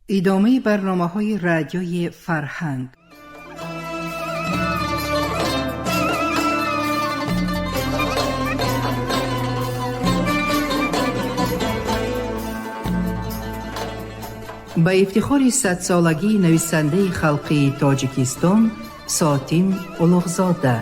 Идомаи барномаҳои радиои Фарҳанг. Ба ифтихори садсолагии нависандаи халқии Тоҷикистон Сотим Улуғзода.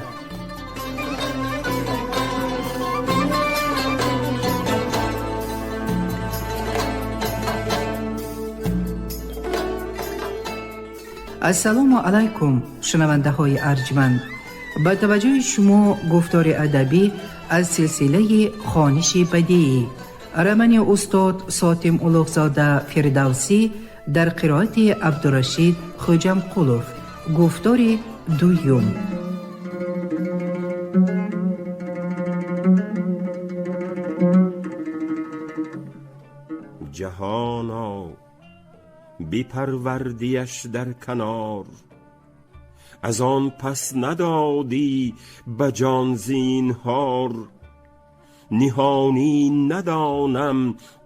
Ассалому алайкум, шунавандаҳои арҷманд. Ба таваҷҷӯҳи шумо гуфтори адабӣ аз силсилаи хониши бадиӣ, романи устод Сотим Улуғзода Фирдавсӣ дар қироати Абдурашид Хӯҷамқулов. Гуфтори дуюм. Ҷаҳоно, бипарвардиаш дар канор, аз он пас надодӣ ба ҷон зинҳор. Ниҳонӣ надонам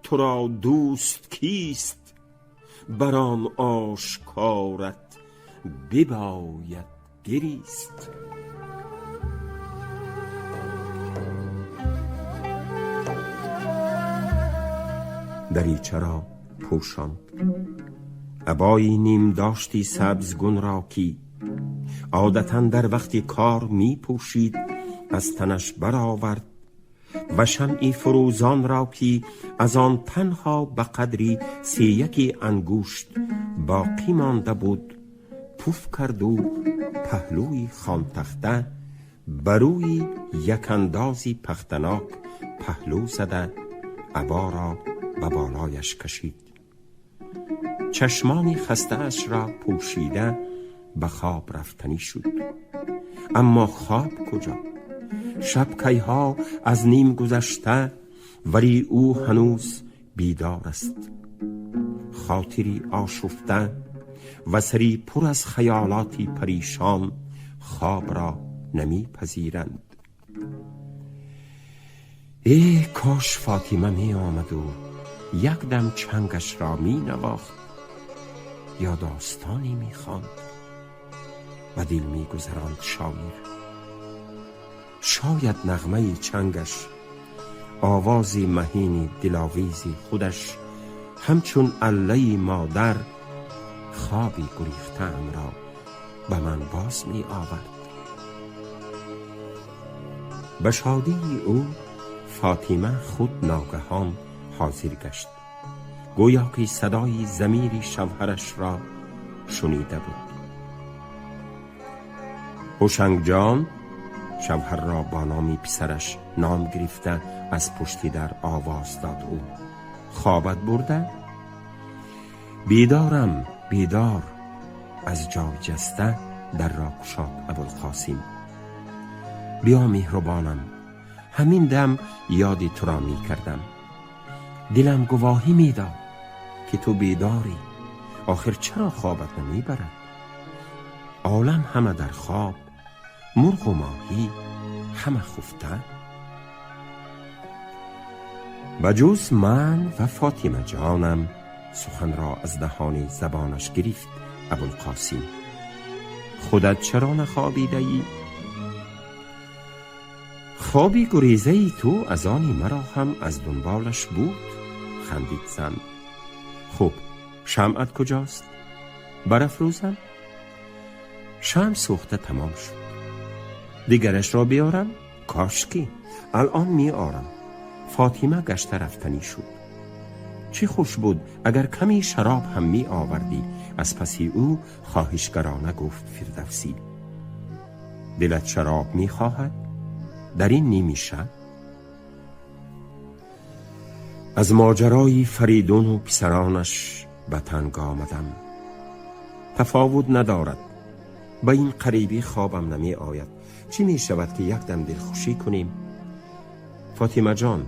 туро дӯст кист, бар он ошкорат бибояд гирист. Даричаро пӯшонд. Абои нимдошти сабзгун ро, ки одатан дар вақти кор мепӯшид, аз танаш баровард ва шамъи фурӯзонро, ки аз он танҳо ба қадри сеяки ангушт боқӣ монда буд, пуф карду паҳлӯи хонтахта ба рӯи якандози пахтанок паҳлӯ зада, аборо ба болояш кашид. Чашмони хастааш را пӯшида ба хоб рафтанӣ шуд. Аммо хоб куҷо? Шаб кайҳо аз ним гузашта, вале ӯ ҳанӯз бедор аст. Хотири ошуфта ва сари пур аз хаёлоти паришон хоб ро намепазиранд. Э, кош Фотима меомаду як дам чангашро менавохт ё достоне мехонд. Ба дил мегузаронд шоир. Шояд нағмаи чангаш, овози маҳини диловези худаш, ҳамчун аллаи модар хоби гурехтаамро ба ман боз меовард. Ба шодии ӯ Фотима худ ногаҳон ҳозир гашт, гӯё ки садои замири шавҳарашро шунида буд. Ҳушангҷон, шавҳарро бо номи писараш ном гирифта, аз пушти дар овоз дод ӯ, хобат бурда? Бедорам, бедор. Аз ҷой ҷаста дарро кушод Абулқосим. Биё, меҳрубонам, ҳамин дам ёди туро мекардам. Дилам гувоҳӣ медод, ки ту бедорӣ. Охир чаро хобат намебарад? Олам ҳама дар хоб, мурғу моҳӣ ҳама хуфта. Ба ҷуз ман ва Фотима ҷонам. Суханро аз даҳони забонаш гирифт Абулқосим. Худат чаро нахобидаӣ? Хоби гурезаи ту аз они маро ҳам аз дунболаш буд, хандид зан. Хуб, шамъат куҷост? Барафрӯзам? Шамъ сӯхта тамом шуд. Дигарашро биёрам? Кошки. Алон меорам. Фотима гашта рафтанӣ шуд. Чӣ хуш буд, агар каме шароб ҳам меовардӣ, аз паси ӯ хоҳишгарона гуфт Фирдавсӣ. Дилат шароб мехоҳад дар ин ними шаб? Аз моҷарои Фаридуну писаронаш ба танг омадам. Тафовут надорад. Ба ин қарибӣ хобам намеояд. Чӣ мешавад, ки як дам дилхушӣ кунем? Фотимаҷон,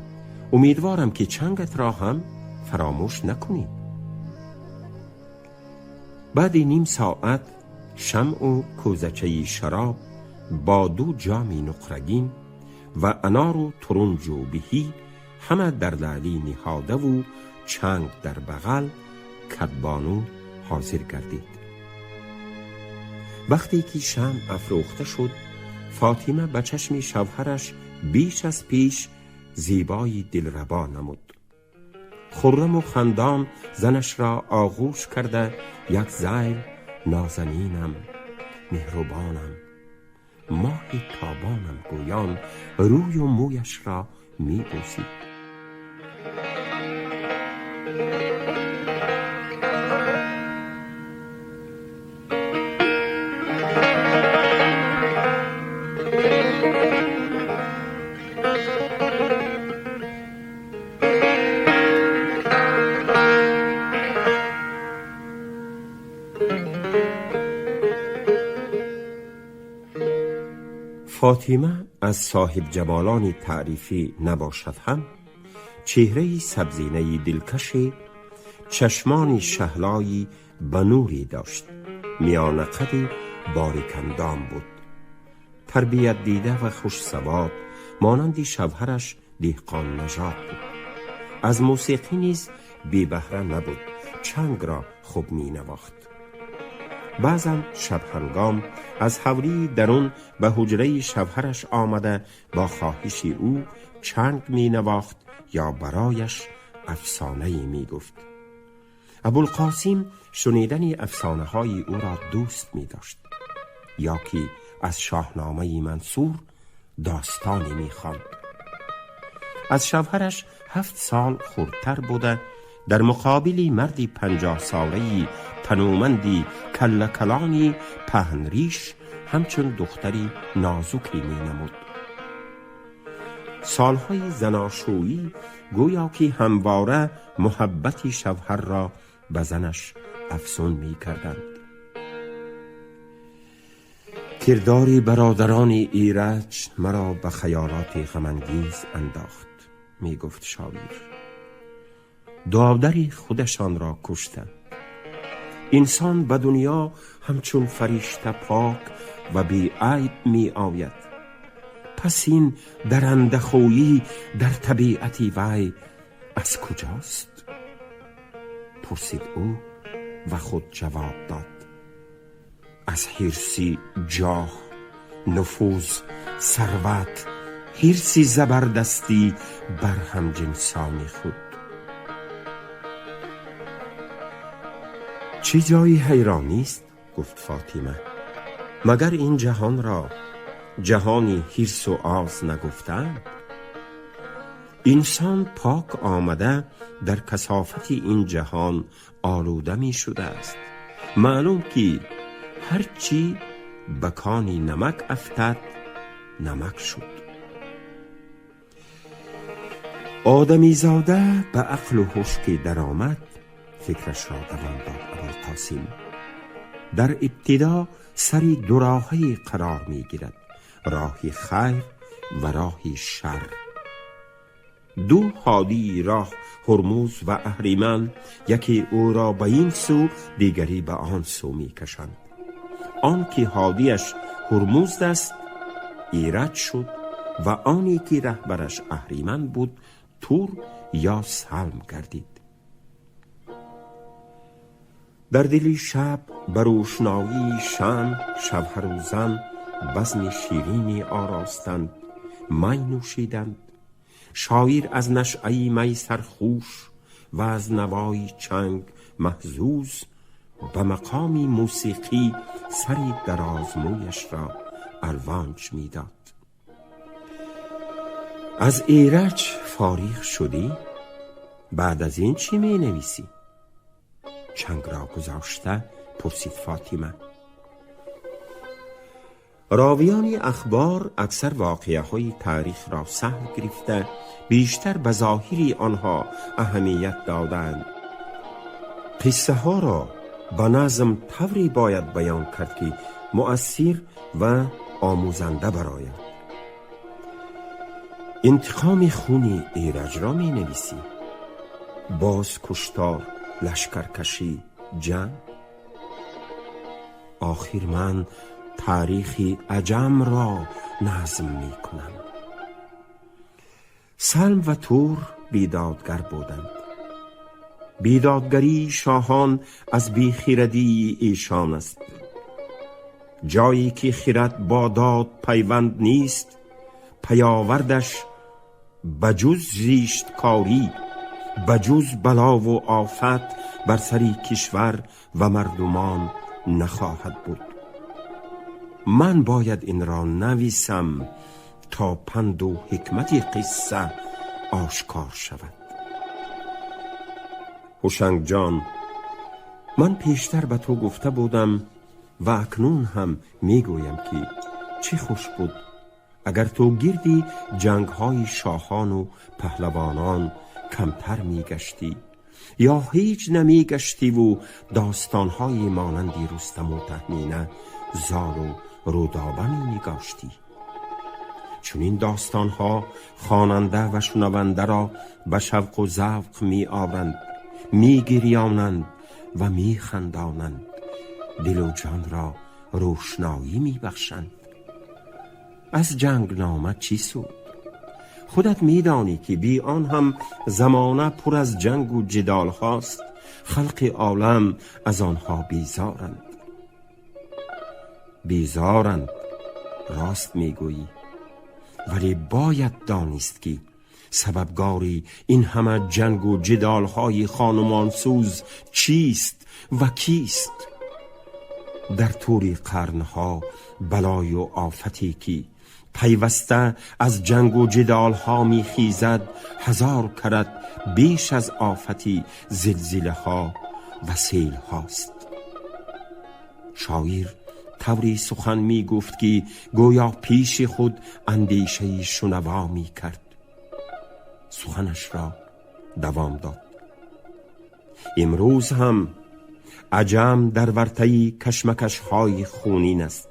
умедворам, ки чангатро ҳам фаромӯш накунӣ. Баъди ним соат шамъу кӯзачаи шароб бо ду ҷоми нуқрагин ва анору турунҷу биҳӣ ҳама дар лаълӣ ниҳодаву чанг дар бағал, кадбону حاضر گردید. وقتی که شمع افروخته شد، فاطمه به چشم شوهرش بیش از پیش زیبایی دلربا نمود. خرم و خندان زنش را آغوش کرده یک زیل نازنینم، مهربانم، ماه تابانم گویان روی و مویش را می بوسید. فاطمه از صاحب جمالان تعریفی نباشد هم، چهره سبزینه دلکش، چشمان شهلایی به نوری داشت، میان قدی باریک اندام بود، تربیت دیده و خوش سواد، مانند شوهرش دهقان نژاد بود. از موسیقی نیز بی بهره نبود، چنگ را خوب می نواخت. بعضا شب هنگام از حولی درون به حجره شوهرش آمده با خواهش او چنگ می نواخت یا برایش افسانه می گفت. ابوالقاسم شنیدن افسانه های او را دوست می داشت، یا که از شاهنامه منصور داستانی می خواند. از شوهرش 7 سال خردتر بوده، در مقابل مردی 50 ساله‌ای تنومندی کله کلانی پهن ریش همچون دختری نازکی می نمود. سالهای زناشویی گویا که همواره محبت شوهر را به زنش افسون می کردند. کردار برادران ایرج مرا به خیالات غم انگیز انداخت، می گفت شاعر. دادری خودشان را کشتند. انسان به دنیا همچون فرشته پاک و بی عیب می آید. پس این درنده خویی در طبیعت وی از کجاست؟ پرسید او و خود جواب داد: از حرص جاه، نفوذ، ثروت، حرص زبردستی بر همجنسان خود. چه جایی حیرانی است؟ گفت فاطمه. مگر این جهان را جهانی حرص و آز نگفتند؟ انسان پاک آمده در کثافت این جهان آلوده می شده است. معلوم که هرچی به کانی نمک افتد نمک شد. آدمی زاده به عقل و هوش که درآمد فکرش را دوام داد ابوالقاسم. در ابتدا سری دو راهی قرار می گیرد، راه خیر و راه شر. دو هادی راه، هرمز و اهریمن، یکی او را به این سو دیگری به آن سو می کشند. آن که هادیش هرمزد است ایرج شد و آنی که رهبرش اهریمن بود تور یا سلم گردید. در دل شب بر روشنایی شمع شوهر و زن بزم شیرینی آراستند، می نوشیدند. شاعر از نشعه می سرخوش و از نوای چنگ محظوظ به مقام موسیقی سری دراز مویش را الوانج میداد. از ایرج فارغ شدی؟ بعد از این چی می نویسی؟ چنگ را گذاشته پرسید فاطمه. راویان اخبار اکثر واقعه های تاریخ را سهل گرفته، بیشتر به ظاهری آنها اهمیت دادند. قصه ها را به نظم طوری باید بیان کرد که مؤثر و آموزنده براید. انتقام خونی ایرج را می نویسی، باز کشتار، لشکرکشی، جنگ. آخر من تاریخ عجم را نظم می کنم. سلم و تور بیدادگر بودند. بیدادگری شاهان از بیخیردی ایشان است. جایی که خیرت با داد پیوند نیست، پیاوردش بجز زیشتکاری، بجز بلا و آفت بر سری کشور و مردمان نخواهد بود. من باید این را نویسم تا پند و حکمت قصه آشکار شود. هوشنگ جان، من پیشتر به تو گفته بودم و اکنون هم میگویم که چه خوش بود اگر تو گردی جنگ های شاهان و پهلوانان کمتر میگشتی یا هیچ نمیگشتی و داستانهای مانندی رستم و تهمینه، زال و رودابه می نگاشتی. چون این داستانها خواننده و شنونده را به شوق و ذوق می آورند، می گریانند و می خندانند، دل و جان را روشنایی می بخشند. از جنگ نامه چی سود؟ خودت می دانی که بی آن هم زمانه پر از جنگ و جدال هاست. خلق عالم از آنها بیزارند. بیزارند، راست می گویی، ولی باید دانست که سببگاری این همه جنگ و جدال های خانمانسوز چیست و کیست؟ در طول قرنها بلای و آفتی که پیوسته از جنگ و جدال ها می خیزد، هزار کرت بیش از آفتی زلزله ها و سیل هاست. شاعر طوری سخن می گفت که گویا پیش خود اندیشه شنوا می کرد. سخنش را دوام داد. امروز هم عجم در ورطه کشمکش های خونین است.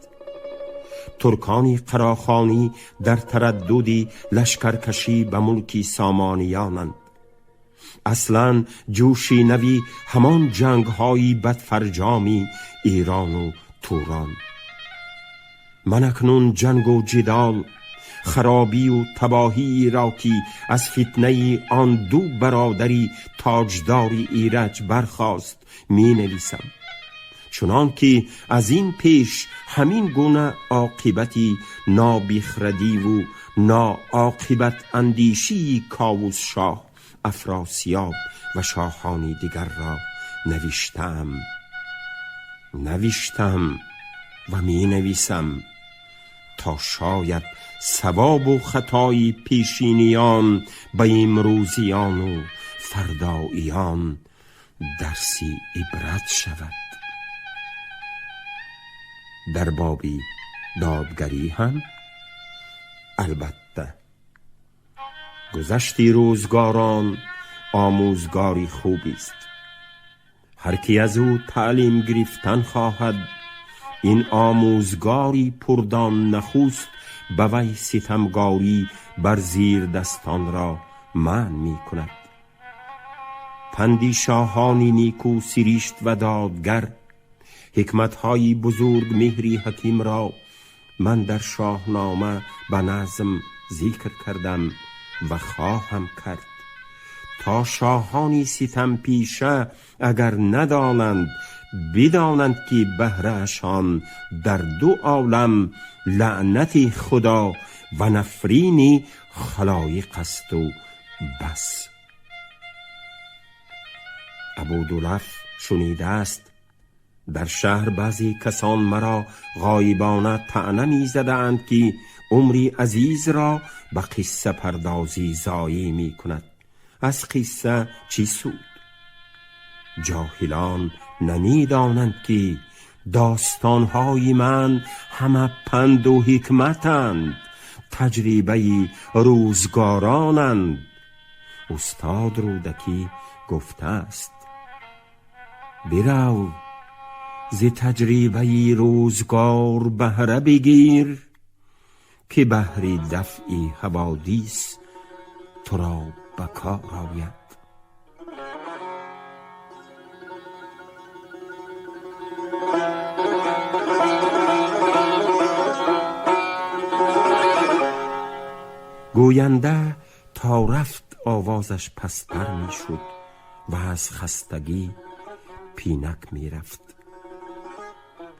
ترکانی قراخانی در ترددی لشکرکشی به ملکی سامانیانند. اصلا جوشی نوی همان جنگ های بدفرجامی ایران و توران. من اکنون جنگ و جدال، خرابی و تباهی را که از فتنه آن دو برادری تاجداری ایرج برخاست می نویسم، چنان که از این پیش همین گونه عاقبتی نابخردی و ناعاقبت اندیشی کاووس شاه، افراسیاب و شاهانی دیگر را نوشتم و می نویسم تا شاید ثواب و خطای پیشینیان به امروزیان و فرداییان درسی عبرت شود. در بابی دادگری هم البته گذشتی روزگاران آموزگاری خوبی است. هر کی از او تعلیم گرفتن خواهد، این آموزگاری پردان نخوست به وی ستمگاری بر زیر دستان را منع می کند. پندی شاهانی نیکو سریشت و دادگر، حکمت‌های بزرگ مهری حکیم را من در شاهنامه به نظم ذکر کردم و خواهم کرد تا شاهانی ستم پیشه اگر ندانند بدانند که بهره‌شان در دو عالم لعنت خدا و نفرین خلایق است و بس. ابودولف شنیده است در شهر بعضی کسان مرا غایبانه طعنه می زدند که عمری عزیز را به قصه پردازی ضایع می کند. از قصه چی سود؟ جاهلان نمی دانند که داستانهای من همه پند و حکمتند، تجربه روزگارانند. استاد رودکی گفته است: برو ز تجربه روزگار بهره بگیر که بهر دفع حوادث تو را به کار آید. گوینده تا رفت آوازش پستر می شد و از خستگی پینک می رفت.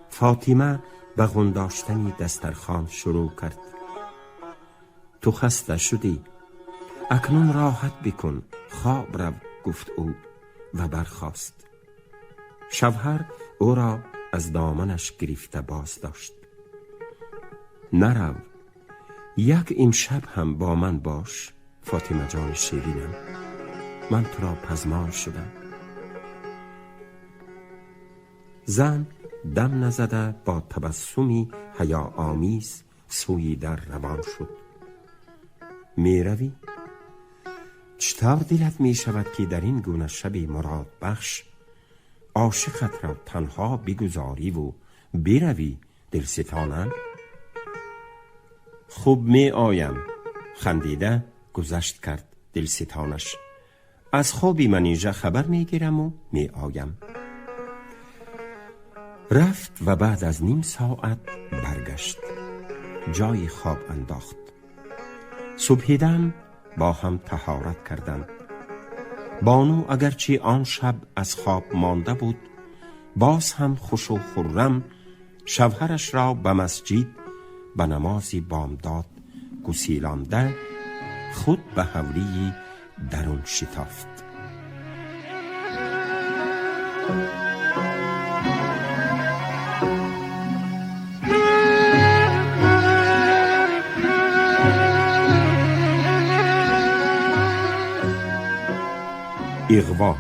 فاطمه به غنداشتن دسترخوان شروع کرد. تو خسته شدی، اکنون راحت بکن، خواب رو، گفت او و برخاست. شوهر او را از دامنش گرفته باز داشت. نرو، یک امشب هم با من باش فاطمه جان شیرینم، من تو را پزمان شدم. زن دم نزده با تبسمی حیا آمیز سوی در روان شد. می روی؟ چطور دلت می شود که در این گونه شب مراد بخش عاشقت را تنها بگذاری و بروی دلستانم؟ خوب می آیم، خندیده گذشت کرد دلستانش. از خوابی منیژه خبر می گیرم و می آیم. رفت و بعد از نیم ساعت برگشت. جای خواب انداخت. صبحیدم با هم طهارت کردند. بانو اگرچه آن شب از خواب مانده بود، باز هم خوش و خرم شوهرش را به مسجد به نماز بامداد گسیلانده خود به حولی درون شتافت. اغوا.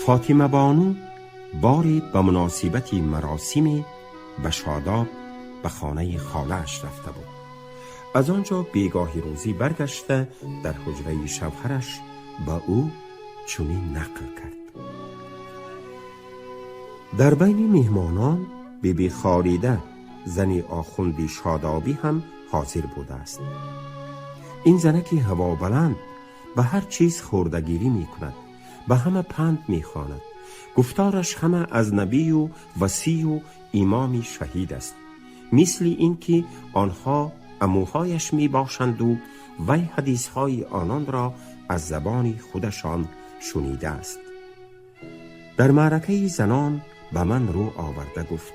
فاطمه بانو باری به مناسبت مراسم به شاداب به خانه خاله‌اش رفته بود. از آنجا بیگاه روزی برگشته در حجره شوهرش با او چنین نقل کرد: در بین مهمانان بیبی خالیده زن آخوند شادابی هم حاضر بوده است. این زنکی هوا بلند به هر چیز خوردگیری می کند، به همه پند می خواند، گفتارش همه از نبی و وصی و امام شهید است، مثل این که آنها عموهایش می باشند و وی حدیثهای آنان را از زبان خودشان شنیده است. در معرکه زنان به من رو آورده گفت: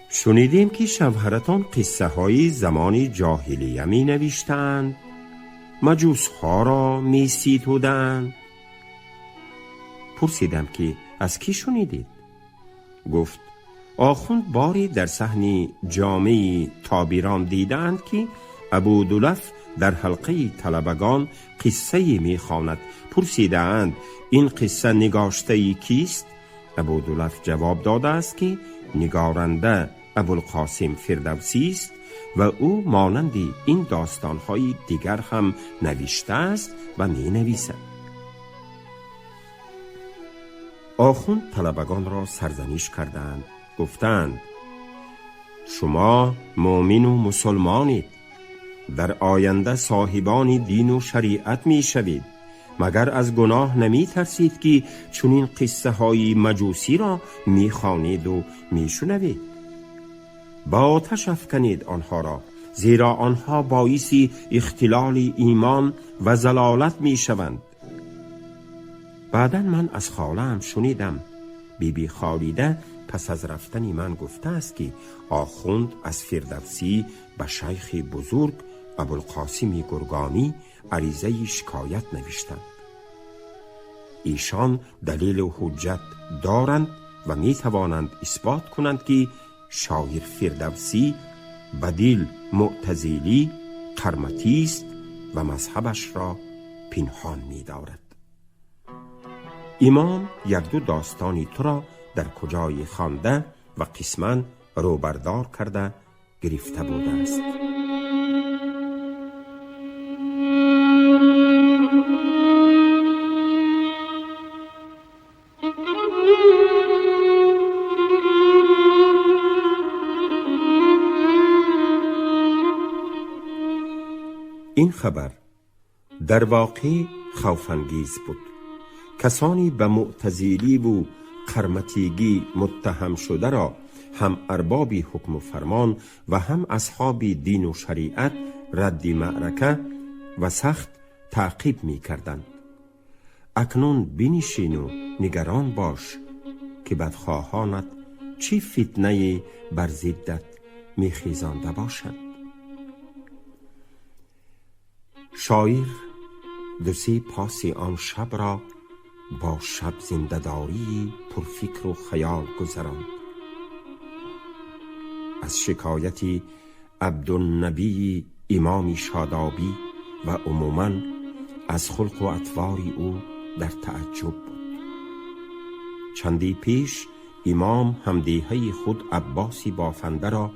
شنیدیم که شوهرتان قصه های زمان جاهلیه می نوشتند، مجوس ها را می ستودند. پرسیدم که از کی شنیدید؟ گفت: آخوند باری در صحن جامعه تابیران دیدند که ابودلف در حلقه طلبگان قصه می خواند. پرسیدند این قصه نگاشته کیست؟ ابودلف جواب داده است که نگارنده ابوالقاسم فردوسی است و او مانند این داستانهای دیگر هم نوشته است و می نویسد. آخوند طلبگان را سرزنش کردند، گفتند شما مؤمن و مسلمانید، در آینده صاحبان دین و شریعت می شوید، مگر از گناه نمی ترسید که چنین قصه های مجوسی را می خوانید و می شنوید؟ با آتش افکنید آنها را، زیرا آنها باعث اختلال ایمان و ضلالت می شوند. بعدا من از خاله‌ام شنیدم بیبی خالیده پس از رفتن من گفته است که آخوند از فردوسی به شیخ بزرگ ابوالقاسم گرگانی عریضه شکایت نوشتند. ایشان دلیل و حجت دارند و می توانند اثبات کنند که شاعر فردوسی بدیل معتزلی قرمطی است و مذهبش را پنهان می دارد. امام یک دو داستانی تو را در کجای خوانده و قسما روبردار کرده گرفته بوده است. این خبر Дар воқеъ хавфангез буд. Касони ба муътазилӣ ву қарматигӣ муттаҳам шударо ҳам арбоби ҳукму фармон ва ҳам асҳоби дину шариат радди маърака ва сахт таъқиб мекарданд. Акнун бинишину нигарон бош, ки бадхоҳонат чӣ фитнае бар зиддат мехезонда бошанд. Шоир ду-се поси он шабро бо шаб зиндадории пурфикру хаёл гузаронд. Аз шикояти Абдуннабии имоми Шодобӣ ва умуман аз хулқу атвори ӯ дар таъаҷҷуб буд. Чанде пеш имом ҳамдеҳаи худ Аббоси бофандаро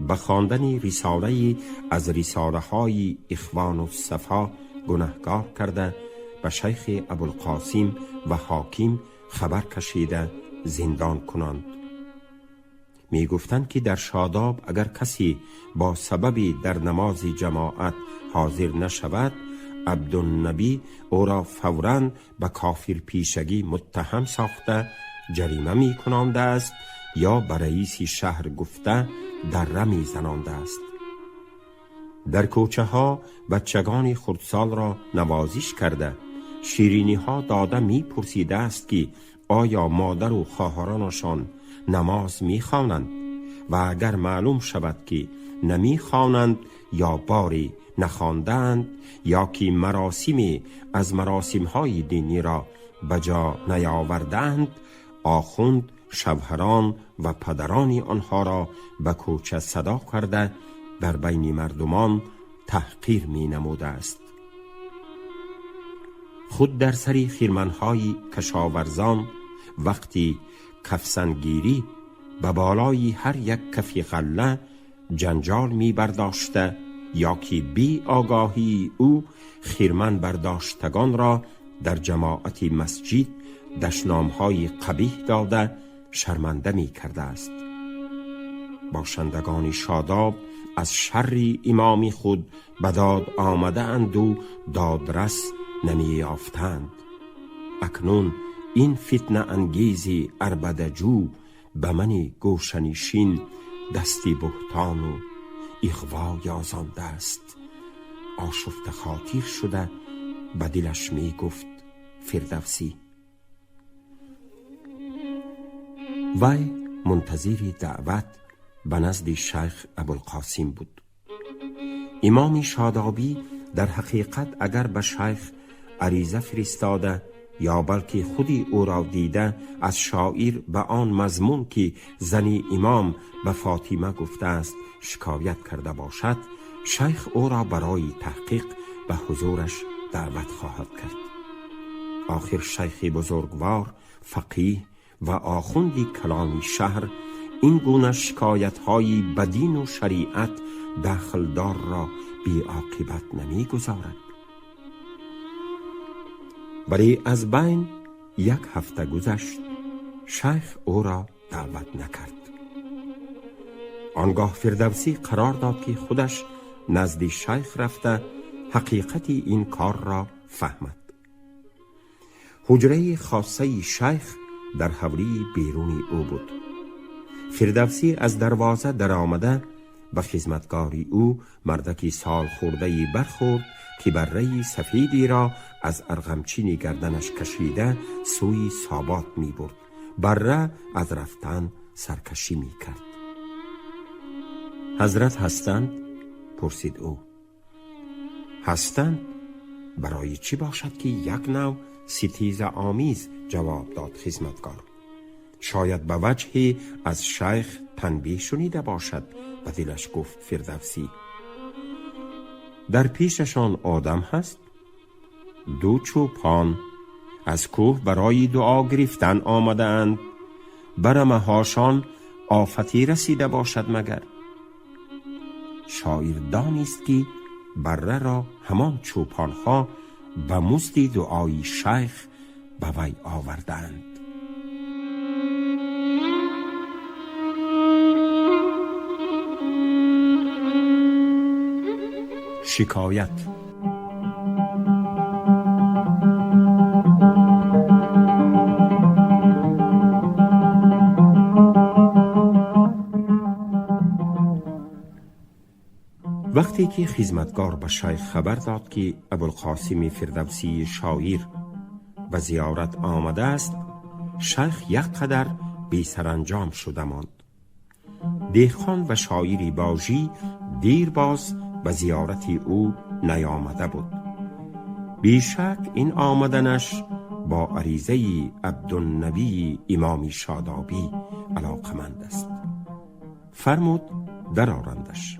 ба хондани рисолае аз рисолаҳои Ихвону Сафо гунаҳкор карда, ба шайхи Абулқосим ва ҳоким хабар кашида зиндон кунанд. Мегуфтанд, ки дар Шодоб агар касе бо сабаби дар намози ҷамоат ҳозир нашавад, Абдуннабӣ ӯро фавран ба кофирпешагӣ муттаҳам сохта ҷарима мекунондааст ё ба раиси шаҳр гуфта дарра мезанондааст. Дар кӯчаҳо бачагони хурдсолро навозиш карда, шириниҳо дода мепурсидааст, ки оё модару хоҳаронашон намоз мехонанд, ва агар маълум шавад, ки намехонанд ё боре нахондаанд ё ки маросиме аз маросимҳои диниро ба ҷо наёвардаанд, охунд шавҳарон ва падарони онҳоро ба кӯча садо карда дар байни мардумон таҳқир менамудааст. Худ дар сари хирманҳои кашоварзон вақти кафсангирӣ ба болои ҳар як кафи ғалла ҷанҷол мебардошта ё ки би огоҳии ӯ хирман бардоштагонро дар ҷамоати масҷид дашномҳои қабиҳ дода шарманда мекардааст. Бошандагони Шодоб аз шарри имоми худ ба дод омадаанду додрас намеёфтанд. Акнун ин фитнаангези арбадаҷӯ ба мани гӯшанишин дасти буҳтону иғво ёзондааст. Ошуфта хотир шуда ба дилаш мегуфт Фирдавсӣ. Вай мунтазири даъват ба назди шайх Абулқосим буд. Имоми Шодобӣ дар ҳақиқат агар ба шайх ариза фиристода ё балки худи ӯро дида аз шоир ба он мазмун, ки зани имом ба Фотима гуфтааст, шикоят карда бошад, шайх ӯро барои таҳқиқ ба ҳузураш даъват хоҳад кард. Охир шайхи бузургвор, фақиҳ ва охунди калони шаҳр ин гуна шикоятҳои ба дину шариат дахлдорро беоқибат намегузорад. Вале аз байн як ҳафта гузашт, шайх ӯро даъват накард. Он гоҳ Фирдавсӣ қарор дод, ки худаш назди шайх рафта ҳақиқати ин корро фаҳмад. Ҳуҷраи хоссаи шайх дар ҳавлии беруни ӯ буд. Фирдавсӣ аз дарвоза даромада ба хизматгори ӯ, мардаки солхӯрдаи бархӯрд, ки барраи сафедеро аз арғамчини гарданаш кашида сӯи собот мебурд. Барра аз рафтан саркашӣ мекард. «Ҳазрат ҳастанд?» пурсид ӯ. «Ҳастанд, барои чӣ бошад?» ки як нав ситизаомез ҷавоб дод хизматгор. Шояд ба ваҷҳе аз шайх танбеҳ шунида бошад, ба дилаш гуфт Фирдавсӣ. Дар пешашон одам ҳаст? Ду чӯпон аз кӯҳ барои дуо гирифтан омадаанд. Ба рамаҳошон офате расида бошад магар? Шоир донист, ки барраро ҳамон чӯпонҳо ба музди дуои шайх ба вай овардаанд. Шикоят. وقتی که خدمتگار به شیخ خبر داد که ابوالقاسم فردوسی شاعر به زیارت آمده است، شیخ یک قدر بی سرانجام شده ماند. دهقان و شاعری باژی دیر باز به زیارت او نیامده بود. بیشک این آمدنش با عریضه عبدالنبی امام شادابی علاقمند است. فرمود درآرندش.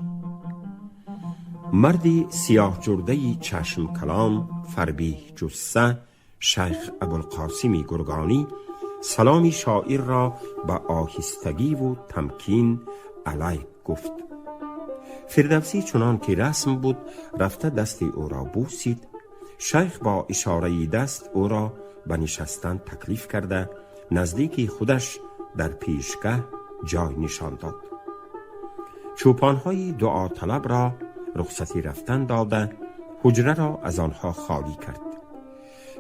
مردی سیاه جرده چشم کلام، فربیه جثه، شیخ ابوالقاسم گرگانی سلامی شاعر را به آهستگی و تمکین علیک گفت. فردوسی چنان که رسم بود رفته دست او را بوسید. شیخ با اشاره دست او را به نشستن تکلیف کرده نزدیک خودش در پیشگه جای نشان داد. چوپانهای دعا طلب را رخصتی رفتن داده حجره را از آنها خالی کرد.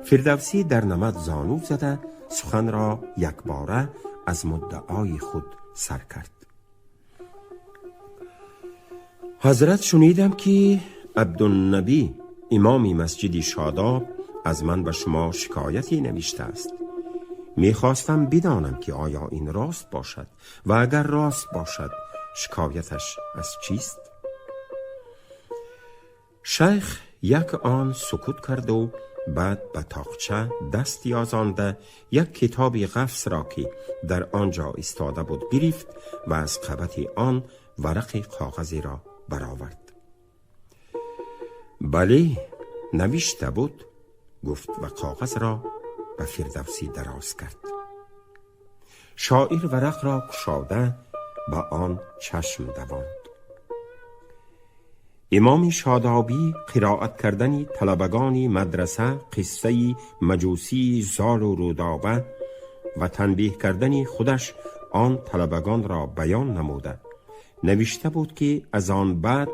فردوسی در نمد زانو زده سخن را یک باره از مدعای خود سر کرد. حضرت، شنیدم که عبدالنبی امام مسجد شاداب از من به شما شکایتی نوشته است. میخواستم بدانم که آیا این راست باشد و اگر راست باشد شکایتش از چیست؟ شیخ یک آن سکوت کرد و بعد به تاقچه دست یازانده یک کتاب غفص را که در آنجا ایستاده بود گرفت و از قبط آن ورق کاغذی را برآورد. بله، نوشته بود، گفت و کاغذ را به فردوسی دراز کرد. شاعر ورق را گشاده به آن چشم دواند. امام شادابی قرائت کردن طلبگان مدرسه قصه مجوسی زال و رودابه و تنبیه کردن خودش آن طلبگان را بیان نموده نوشته بود که از آن بعد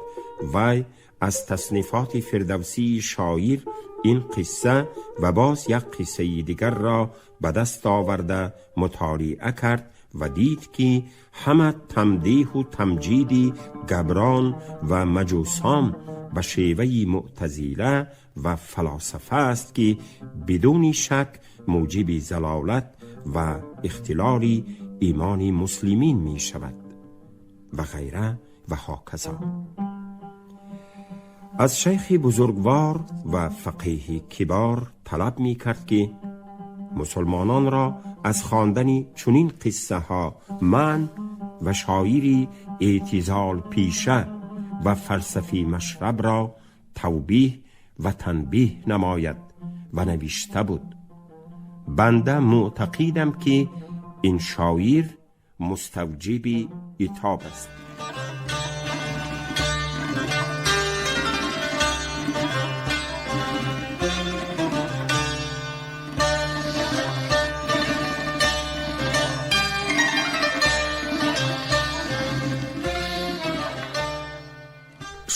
وی از تصنیفات فردوسی شاعر این قصه و باز یک قصه دیگر را به دست آورده مطالعه کرد و دید که همه تمدیح و تمجید گبران و مجوسان به شیوه معتزله و فلاسفه است که بدون شک موجب ضلالت و اختلال ایمان مسلمین می شود و غیره و هکذا. از شیخ بزرگوار و فقیه کبار طلب می کرد که مسلمانان را از خواندن چنین قصه ها من و شاعری اعتزال پیشه و فلسفی مشرب را توبیه و تنبیه نماید و نوشته بود: بنده معتقدم که این شاعر مستوجب عتاب است.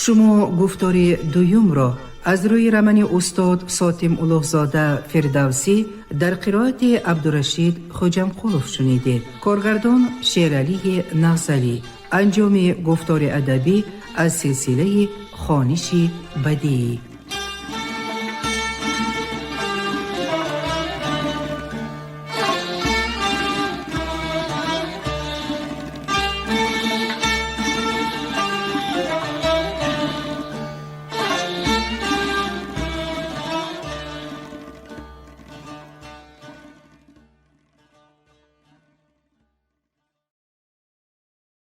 Шумо гуфтори дуюмро аз рӯи романи устод Сотим Улуғзода Фирдавсӣ дар қироати Абдурашид Хоҷамқулов шунидед. Коргардон Шералии Нағзалӣ. Анҷоми гуфтори адабӣ аз силсилаи хониши бадиӣ.